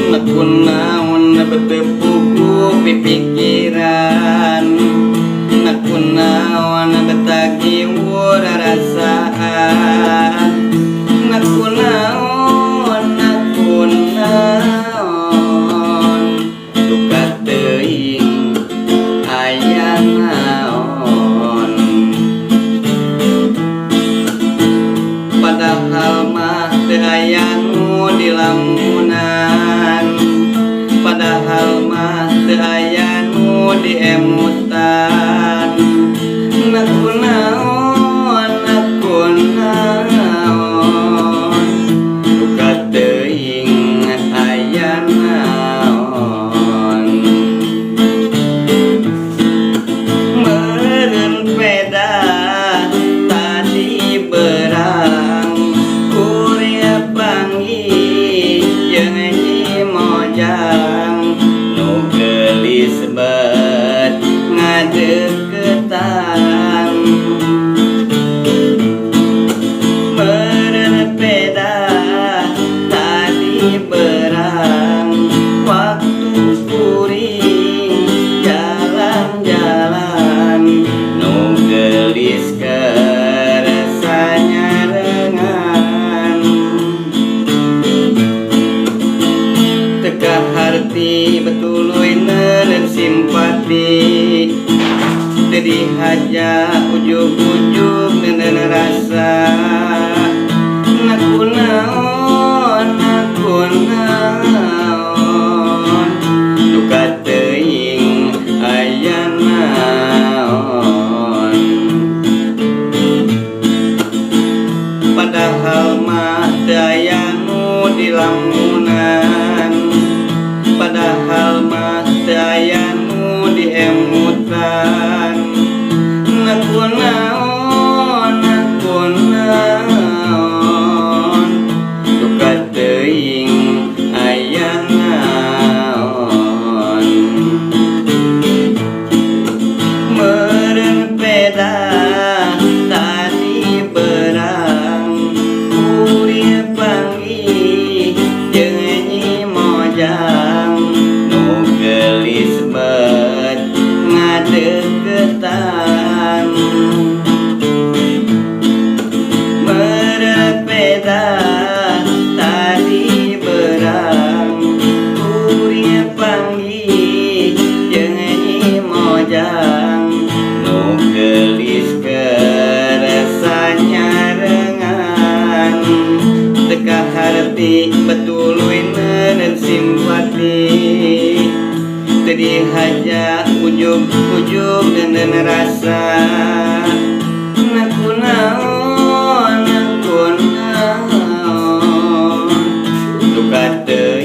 Nakunaon na betepuku pipikiran, nakunaon na betagiwur rasaan, nakunaon nakunaon duka teuing aya naon, padahal mah teu aya nu dilamunan, padahal mah teu aya nu diemutan. Nakunaon nakunaon duka teuing aya naon, meureun peda tadi berang kuring panggih jeung Nyi Mojang nu geulis bet ngadeukeutan, meureun peda tadi berang waktu kuring jalan-jalan nu geulis kersa nyarengan. Teu kaharti betuluy neuneun simpati, teu dihaja ujug-ujug neuneun rasa. Nakunaon nakunaon duka teuing aya naon, padahal mah teu aya nu dilamunan, padahal mah teu aya nu diemutan. Nakunaon nakunaon duka teuing aya naon, meureun peda tadi berang kuring panggih jeung Nyi Mojang nu geulis bet ngadeukeutan, meureun peda tadi berang kuring panggih jeung Nyi Mojang nu geulis kersa nyarengan. Teu kaharti betuluy neuneun simpati, teu dihaja ujug-ujug neuneun rasa. Nakunaon nakunaon duka teuing.